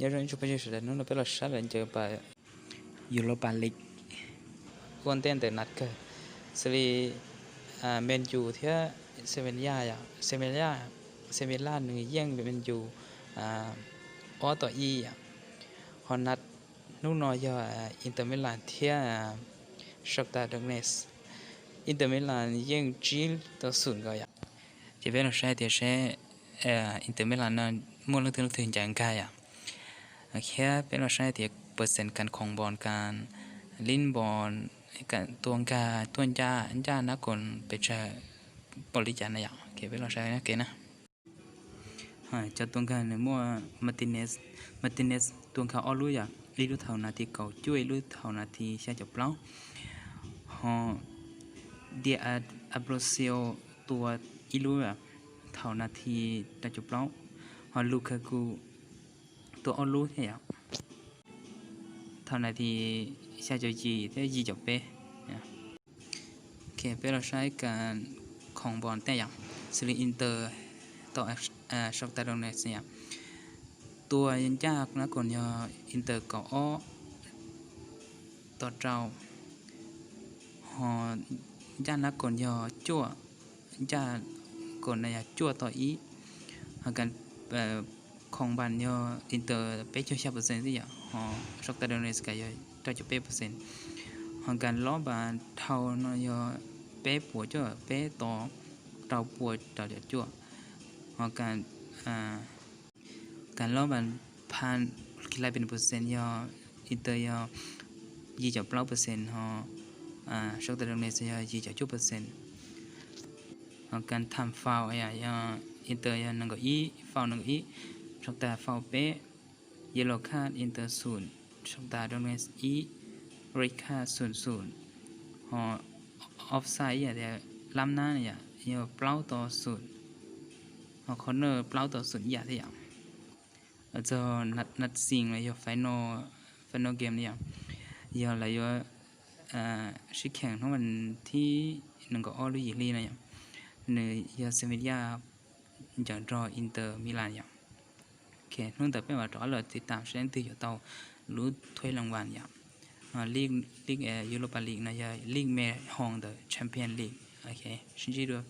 Nyob zoo ib tsoom phooj ywg sawv daws, hnub no peb los saib lawv ncawg pas Europa League ua ntej ntawm nat kawg, xws li Man U thiab Sevilla yom. Sevilla, Sevilla nws yeej Man U ob tom ib yom. Ho nat hnub no yog Inter Milan thiab Shakhtar Donetsk. Inter Milan yeej tsib tau xum nkaus yom. Ces peb los saib tias seb Inter Milan no muaj leej twg leej twg ncaim nkag yom. Thiab peb los saib tias percent kas khoom npos, kas lib npos, tua nkag, tuaj ncaj, ncaj nab koos pes tsawg, npaum li cas na yom. Peb los saib ke na. Cov tua nkag nws muaj Martinez, Martinez tua nkag ob lub yom, ib lub thaum nas this kaum cuaj, ib lub thaum nas this xya caum plaub. Ho Di Ambrosio tua ib lub thaum nas this rau caum plaub. Ho Lukaku tua ob lub thiab yom, thaum nas this xya caum yim thiab yim caum peb. Peb los saib kas khoom npos tej yom, xws li Inter tom Shakhtar Donetsk yom, tua ncaj nab koos yog Inter kaum ob tom rau, ho ncaj nab koos yog cuaj, ncaj koos na yog cuaj tom ib. Ho kas khoom npos yog Inter peb caug xya percent xwb yom, ho Shakhtar Donetsk yog rau caum peb percent. Ho kas lob npas dhau no yog peb puas cuaj peb tom rau puas rau caum cuaj. Ho kas lob npas pha kis lais pes percent yog Inter yog yim caum plaub percent, ho Shakhtar Donetsk yog yim caum cuaj percent. Ho kas tham faus yog Inter yog nees nkaum ib, faus nees nkaum ib, Shakhtar faus peb, yellow card Inter xum, Shakhtar Donetsk ib, red card xum xum. Ho offside yam tias lab nab yom yog plaub tau xum, ho corner plaub tau xum ib yam thiab yom. Txog nat xis los yog final, final game yom, yog lawv yuav sib kheem hnub vas thib nees nkaum ob lub yim hli no yom, nws yog Sevilla ncaws nrog Inter Milan yom. Hnub ntawd peb mam rov los tiv tam seb leej twg yuav tau lub thueb loo vas yom. League, Europa League no yog league me hoo ntawm Champions League. Sib ntsib dua.